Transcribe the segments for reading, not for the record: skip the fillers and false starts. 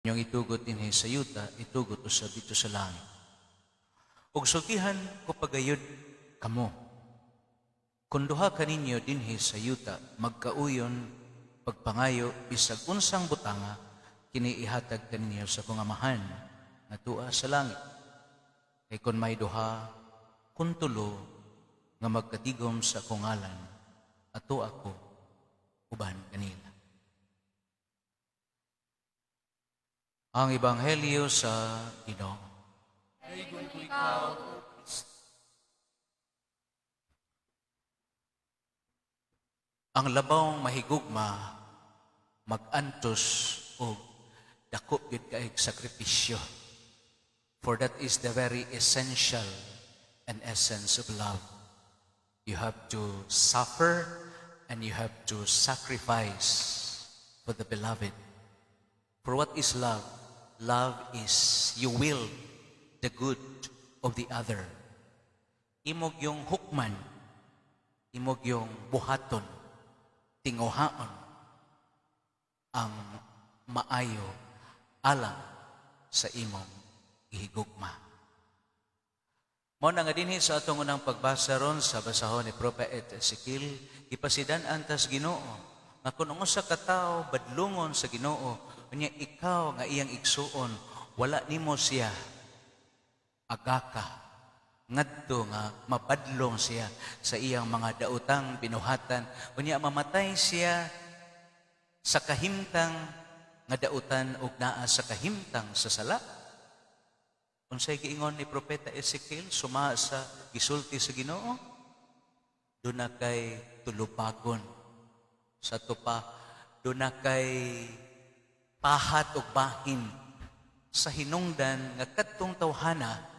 Inyong itugot dinhi sa yuta, itugot usab didto sa langit. Ug sultihan ko pagayod kamo. Kung duha kaninyo dinhi sa yuta magkauyon pagpangayo bisag unsang butanga, kini ihatag kaninyo sa akong Amahan nga tua sa langit. Kay kon may duha, kon tulo nga magkatigom sa akong ngalan, ato ako uban kanila. Ang Ebanghelyo sa Ginoo. Daygon ko ikaw, O Kristo. Ang labawng mahigugma mag-antos og dako gyud kaayog sakripisyo. For that is the very essential and essence of love. You have to suffer and you have to sacrifice for the beloved. For what is love? Love is you will the good of the other. Imo gyung hukman, imo gyung buhaton, tinguhaon ang maayo alang sa imong gihigugma. Mao na nga dinhi sa atong unang pagbasa ron sa basahon ni Prophet Ezekiel, gipasidan-an tas Ginoo nga kung ang usa ka tawo badlungon sa Ginoo, unya ikaw nga iyang igsuon wala nimo siya agaka ngadto nga mabadlong siya sa iyang mga daotang binuhatan, unya mamatay siya sa kahimtang nga dautan ug naa sa kahimtang sa sala. Unsay giingon ni Propeta Ezekiel suma sa gisulti sa Ginoo? Duna kay tulubagon sa tupa, duna kay pahat og bahin sa hinungdan nga kadtong tawhana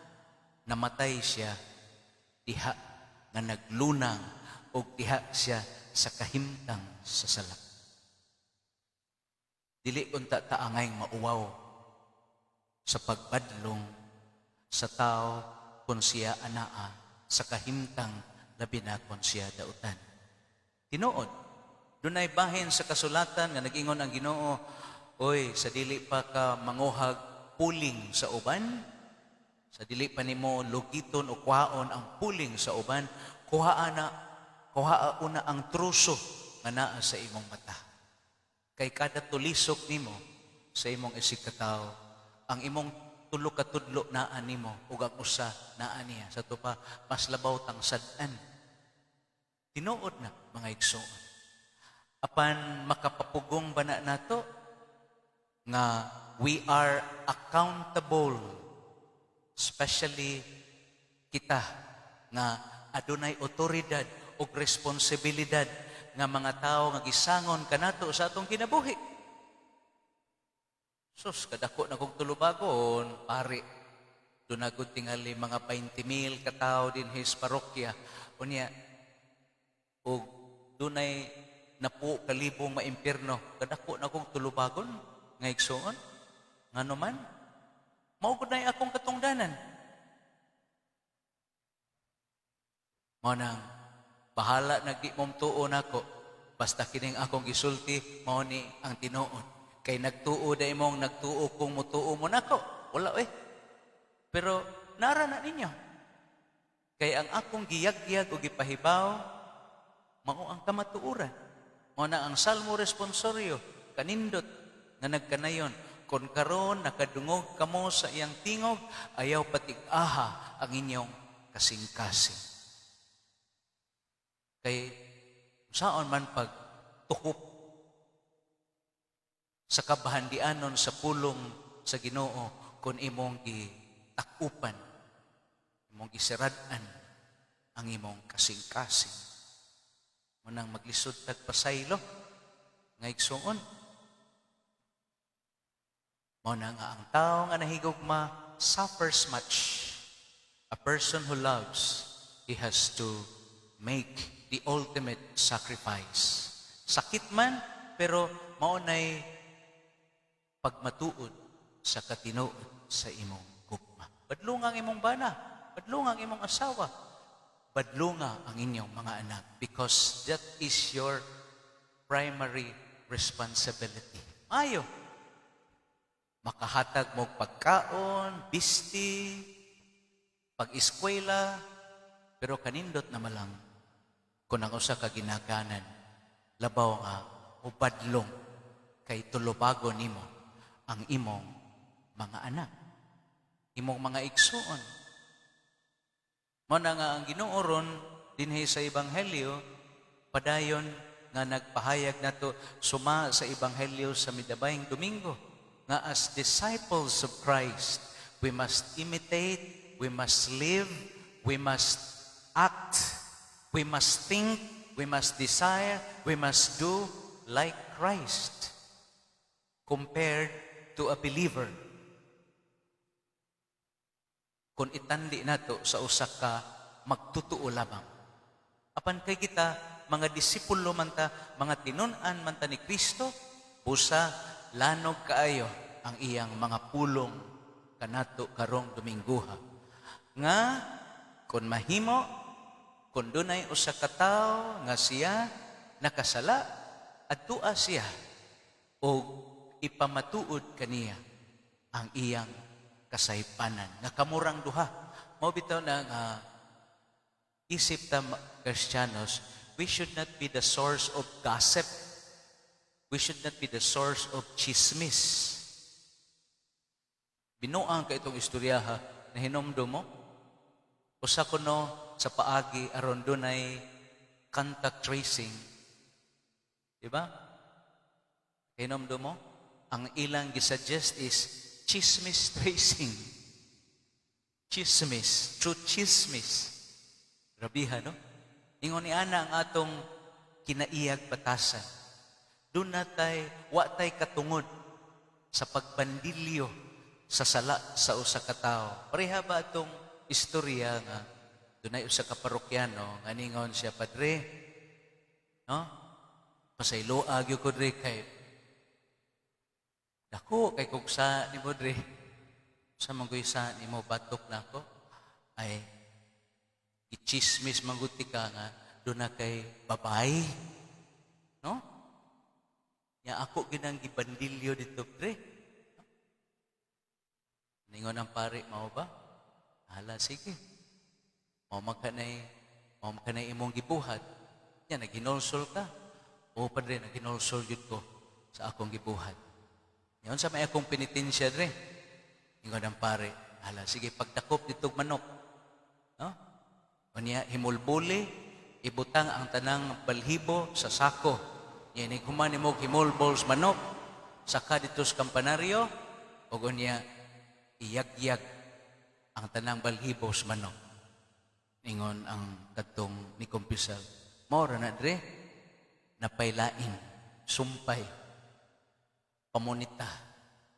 namatay siya diha nga naglunang og diha siya sa kahimtang sa sala. Dili unta taangay mauwaw sa pagbadlong sa tao kung siya anaa sa kahimtang, labi na kung siya dautan. Tinuod, dunay bahin sa kasulatan nga nag-ingon ang Ginoo, "Oy, sa dili pa ka manguhag puling sa uban, sa dili pa nimo lugiton o kuhaon ang puling sa uban, kuhaa una ang truso nga naa sa imong mata. Kay kada tulisok nimo sa imong isigkatawo, ang imong tulo ka tudlo naa nimo ug ang usa naa niya." Sa tupa, mas labaw tang sad-an. Tinuod na, mga igsoon. Apan makapapugong ba na nato nga we are accountable, especially kita nga adunay otoridad o responsibilidad nga mga tao nga gisangon kanato sa atong kinabuhi? Sus, kadako na kong tulubagon, pare. Duna gud tingali mga 20 mil katao dinhi sa parokya. Unya, og dunay napo kalibong maimpirno. Kadako na kong tulubagon nga igsuon. Ngano man, mao gud nay akong katungdanan. Mao nang bahala na di mo tuo nako, basta kining akong gisulti mao ni ang tinuod. Kay nagtuo da imong nagtuo kung mutuo mo nako. Wala eh. Pero nara na ninyo. Kay ang akong giyagyag o gipahibaw mao ang kamatuoran. Mao na ang Salmo responsorio kanindot nga nagkanayon: "Kon karon nakadungog kamo sa iyang tingog, ayaw patig-aha ang inyong kasing-kasing." Kay saon man pag tukop sa kabahandianon sa pulong sa Ginoo kung imong gitakupan, imong gisirad-an ang imong kasing-kasing? Munang maglisod tag pasaylo nga igsuon. Mao na nga ang tao nga nahigugma suffers much. A person who loves, he has to make the ultimate sacrifice. Sakit man, pero mao nay pagmatuod sa katinuod sa imong gugma. Badlunga ang imong bana, badlunga ang imong asawa, badlunga ang inyong mga anak because that is your primary responsibility. Ayo. Makahatag mo pagkaon, bisti, pag-eskwela, pero kanindot na malang kung ang usa ka ginikanan labaw nga ubadlong kay tulubago nimo ang imong mga anak, imong mga igsuon. Mao na nga ang Ginoo ron dinhi sa Ebanghelyo, padayon nga nagpahayag nato suma sa Ebanghelyo sa midabayng Domingo nga as disciples of Christ, we must imitate, we must live, we must act, we must think, we must desire, we must do like Christ compared to a believer kung itandi nato sa usa ka magtutuo lamang. Apan kay kita, mga disipulo man ta, mga tinun-an man ta ni Kristo, busa lanog kaayo ang iyang mga pulong kanato karong Domingguha. Nga kung mahimo, kung dunay usa ka tawo nga siya nakasala, adtua siya og ipamatuod kaniya ang iyang kasaypanan. Nga kamurang duha. Mao bitaw na nga isip ta Kristiyanos, we should not be the source of gossip. We should not be the source of chismis. Binuang ka itong istoryaha na hinumdum mo. Usa kuno sa paagi aron dunay contact tracing. Di ba? Hinumdum mo? Ang ilang gisuggest is chismis tracing. Chismis, true chismis. Grabiha, no? Ingon ni ana ang atong kinaiyag batasan. Doon na tay, wa tay katungod sa pagbandilyo sa sala sa usa ka tawo. Pareha ba atong istorya nga dunay usa ka parokyano nga ningon siya, "Padre, no? Pasayloa gyud ko dre kay dako kay kog sa nimo dre." "Sa man ko'y sa nimo batok nako?" "Ay, gichismis man gud ka nga duna kay babae, no? Ya ako ginang gibandilyo dito, pre." Ningon ang pare, "Mao ba? Hala, sige. Mao man kanay imong gibuhat. Nya naghinulsol ka?" "Oo, padre, naghinulsol gyud ko sa akong gibuhat." "Nya unsa may akong penitensya dre?" Ingon ang pare, "Hala, sige, pagdakop dito manok. No? Unya himulbuli, ibutang ang tanang balhibo sa sako. Nya inig human nimo himulbol sa manok, saka dito sa kampanaryo, ug unya iyagyag ang tanang balhibo sa manok." Ingon ang kadtong ni kumpisal, "Mao ra na dre, napaylain, sumpay, pamunita,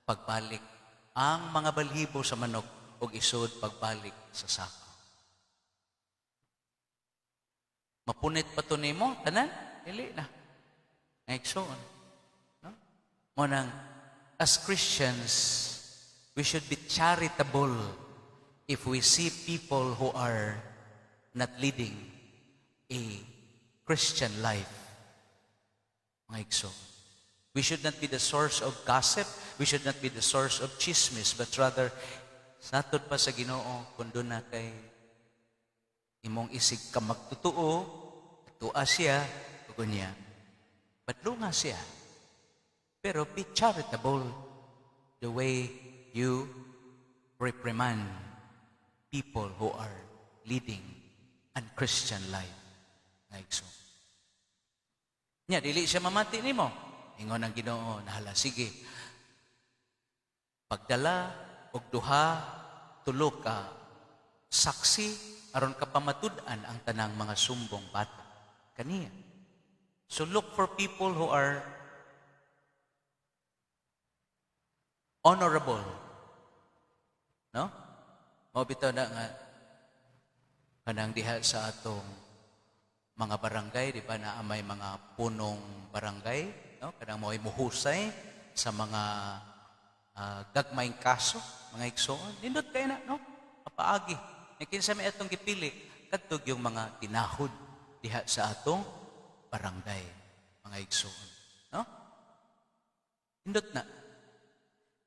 pagbalik ang mga balhibo sa manok ug isod pagbalik sa sako. Mapunit pa to nimo, tanan? Dili na." Ngaigsoon. No? Mao nang, as Christians, we should be charitable if we see people who are not leading a Christian life. Mga igsoon. We should not be the source of gossip. We should not be the source of chismis, but rather, satod pa sa Ginoo, kung duna kay imong isig ka magtotoo, tuwa siya, ug niya, badlunga siya. Pero be charitable the way you reprimand people who are leading unchristian life. Mga igsoon. Nya, dili siya mamati nimo. Ingon ang Ginoo, nahala, sige. Pagdala og duha, tulo ka saksi aron kapamatud-an ang tanang mga sumbong batok kaniya. So look for people who are honorable. No? Mao bitaw na nga kanang diha sa atong mga barangay, di ba, na may mga punong barangay, no? Kanang mo'y muhusay sa mga gagmayng kaso, mga igsoon. Nindot kay na, no? Papaagi. Nya kinsa may atong gipili, kadtog yung mga tinahod diha sa atong barangay, mga igsoon, no? Nindot na.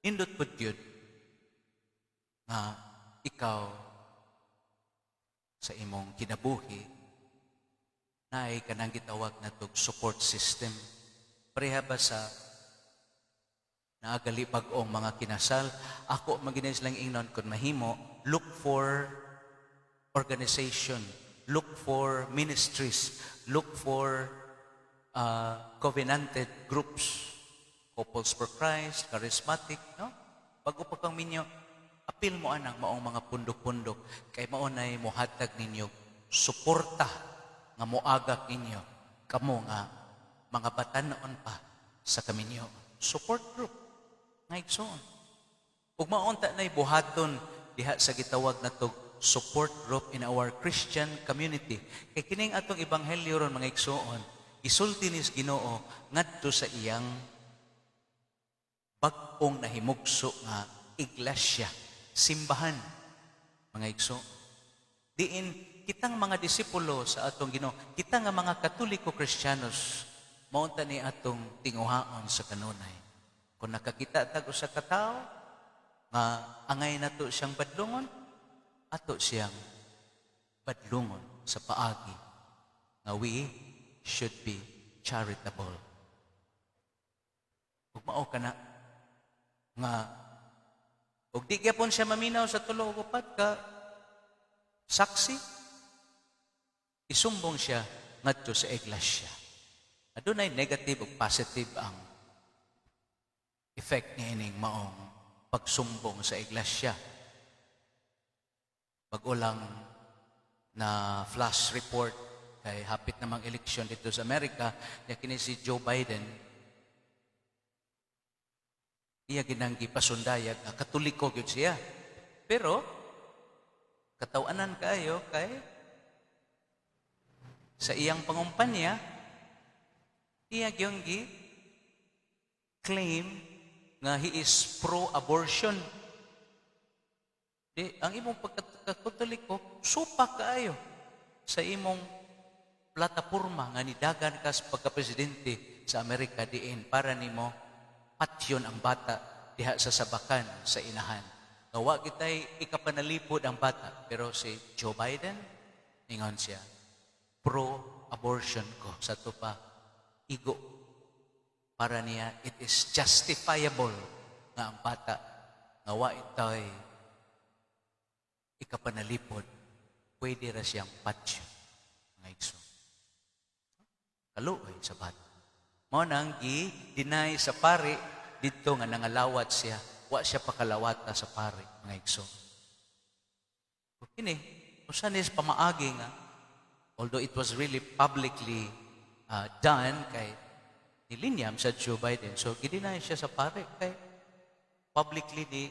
Nindot pud gyud nga ikaw sa imong kinabuhi naay kanang gitawag natog support system. Pareha ba sa naagali bag-ong mga kinasal, ako man gyud silang ingnon, kung mahimo, look for organization, look for ministries, look for covenanted groups, Couples for Christ, Charismatic, no? Bago pa kang minyo, apil mo anang maong mga pundok-pundok kay mao nay mohatag ninyo suporta nga moagak ninyo kamo nga mga batan-on pa sa kaminyo. Support group nga igsoon. Ug maunta na'y buhaton diha sa gitawag natog support group in our Christian community. Kay kining atong ebanghelyo ron, mga igsoon, gisulti ni Ginoo ngadto sa iyang bag-ong nahimugso nga iglesia, simbahan, mga igsoon. Diin kitang mga disipulo sa atong Ginoo, kita nga mga Katoliko Kristiyanos, maunta ni atong tinguhaon sa kanunay. Kung nakakita tag usa ka tawo nga angay nato siyang badlungon, ato siyang badlungon sa paagi nga we should be charitable. Ug mao kana nga ug di gyapon siya maminaw sa tulo o upat ka saksi, isumbong siya ngadto sa iglesia. Adunay negative ug positive ang effect niining maong pagsumbong sa iglesia. Bag-o lang na flash report kay hapit namang eleksyon dito sa Amerika, nya kini si Joe Biden, iya ginang gipasundayag nga Katoliko gyud siya. Pero katawanan kaayo kay sa iyang pangumpanya, iya gyung gi claim nga he is pro-abortion. Di, ang imong pagkakatoliko, supak kaayo sa imong plataporma nga nidagan ka sa pagka-presidente sa Amerika, diin para nimo patyon ang bata diha sa sabakan sa inahan. Nga wa kitay ikapanalipod ang bata, pero si Joe Biden, ingon siya, pro-abortion ko. Sa to pa, igo. Para niya, it is justifiable nga ang bata nga wa ito'y ikapanalipod, pwede ra siyang patyon, mga igsoon. Kaluoy sa bata. Mao nang gi-deny sa pari didto nga nangalawat siya. Wa siya pakalawata sa pari, mga igsoon. Kini, usa ni sa pamaagi nga, although it was really publicly done kay nilinyam sa Joe Biden. So, gi-deny siya sa pare kay publicly ni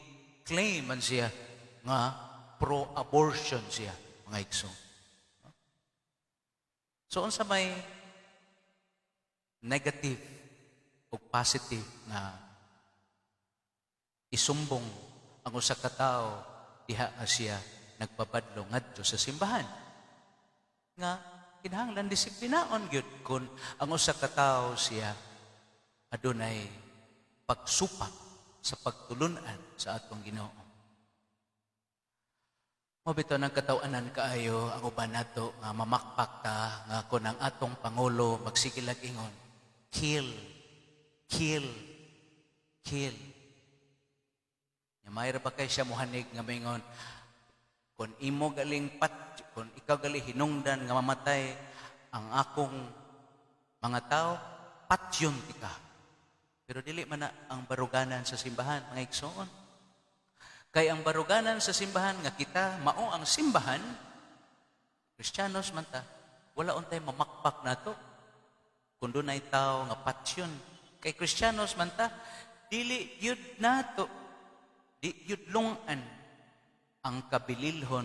claim man siya nga pro-abortion siya, mga igsoon. So, unsa may negative o positive nga isumbong ang usa ka tawo diha nga siya nagpabadlong ngadto sa simbahan, nga kinahanglan disiplinaon gyud kun ang usa ka tawo siya adunay pagsupak sa pagtulunan sa atong Ginoo? Mao bitaw nang kataw-anan kaayo ang uban nato nga mamakpak ta nga kon ang atong pangulo magsige lag ingon, "Kill, kill, kill." Nya mayra ba kay siya muhanig nga maingon, "Kung imo galing pat, kung ikaw gali hinungdan nga mamatay ang akong mga tao, patyon tika." Pero dili man na ang baruganan sa simbahan, mga igsoon. Kay ang baruganan sa simbahan nga kita mao ang simbahan, Kristiyanos man ta, wala untay mamakpak nato kung dunay tao nga patyon. Kay Kristiyanos man ta, dili gyud nato, di gyud lungan ang kabililhon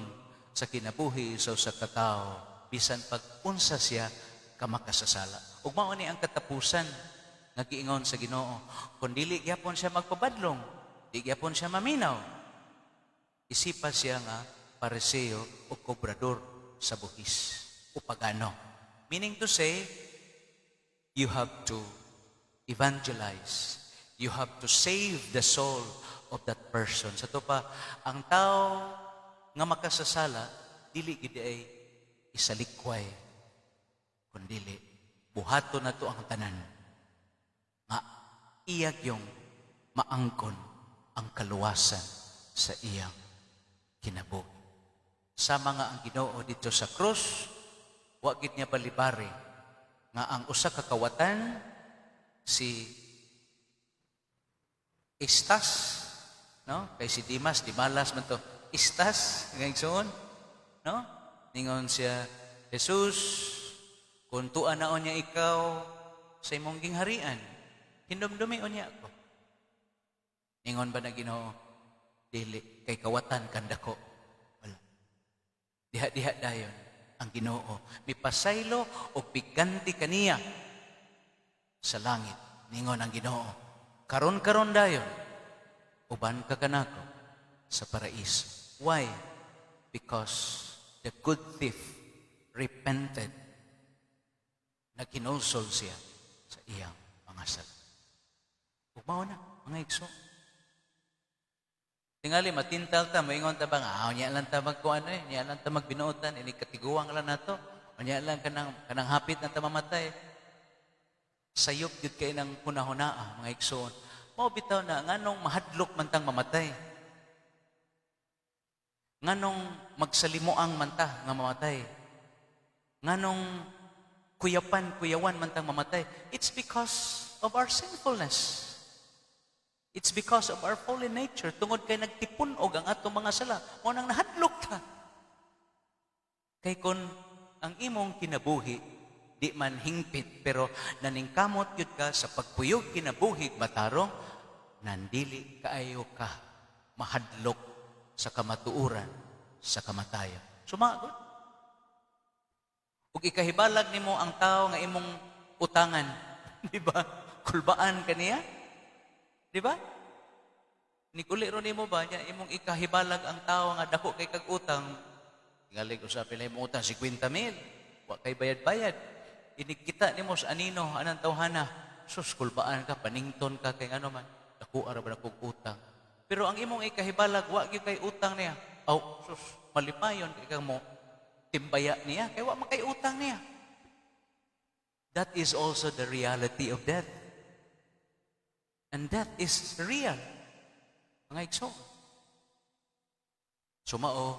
sa kinabuhi sa usa ka tawo bisan pag unsa siya ka makasasala. Ug mao ni ang katapusan nga giingon sa Ginoo. Kung dili gyapon siya magpabadlong, di gyapon siya maminaw, isipa siya nga Pariseo o kobrador sa buhis o pagano. Meaning to say, you have to evangelize. You have to save the soul of of that person. Sa ato pa, ang tao nga makasasala, dili gid ay isalikway, kundili buhaton nato ang tanan nga iya gyung maangkon ang kaluwasan sa iyang kinabuhi. Sama nga ang Ginoo dito sa krus, wa gid niya balibari nga ang usa ka kawatan, si Istas, no? Kay si Dimas, Dimalas man to. Istas, nga igsoon, no? Ningon siya, "Jesus, kung tua na niya ikaw sa imong gingharian, hinumdumi unya ako." Ningon ba na Ginoo, "Dili, kay kawatan kandako"? Wala. Diha-diha dayon ang Ginoo mipasaylo og biganti kaniya sa langit. Ningon ang Ginoo, "Karon-karon dayon, uban ka kanako sa paraiso." Why? Because the good thief repented. Naghinulsol siya sa iyang mga sala. Ug mao na, mga igsoon. Tingali, matintal ta, moingon ta ba nga, "Ah, unya lang ta magkuan eh, unya lang ta magbinuotan, ini katiguang lang nato, unya lang kanang hapit na ta mamatay." Sayop gyud kay ng hunahunaa, mga igsoon. Mao bitaw na nganong mahadlok man tang mamatay. Nganong magsalimuang man ta nga mamatay. Nganong kuyapan, kuyawan man tang mamatay. It's because of our sinfulness. It's because of our fallen nature. Tungod kay nagtipun-og ang atong mga sala, mao nang nahadlok ta. Kay kon ang imong kinabuhi di man hingpit pero naningkamot gyud ka sa pagpuyog kinabuhi matarong, nandili kaayo ka mahadlok sa kamatuoran sa kamatayon. Sumagod. Ug ikahibalag nimo ang tao nga imong utangan, di ba? Kulbaan kaniya. Di ba? Nikuli ro nimo ba niya imong ikahibalag ang tao nga dako kay kag utang? Tingali usa pila imong utang, 50 mil. Wa kay bayad-bayad. Inikita nimo sa anino anang tawhana. Sus, kulbaan ka, panington ka kay ano man. Dako ara ba kog utang. Pero ang imong ikahibalag, wa gyud kay utang niya. Aw, sus, malipayon kay kang mo timbaya niya kay wa man kay utang niya. That is also the reality of death. And death is real, mga igsoon. Sumao,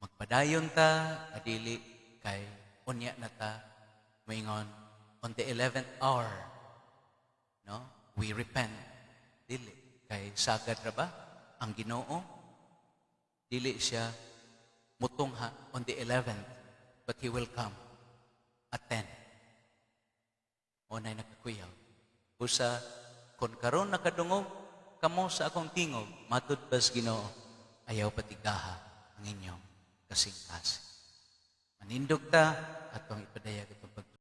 magpadayon ta, adili kay unya na ta, moingon, on the 11th hour, no? We repent. Dili. Kay sagad ra ba ang Ginoo? Dili siya mutungha on the 11th, but He will come at 10. Unay nakakuyaw. Usa, kung karon nakadungog kamo sa akong tingog, matud bas Ginoo, ayaw patigaha ang inyong kasing-kasing. Manindog ta atong ipadayag itong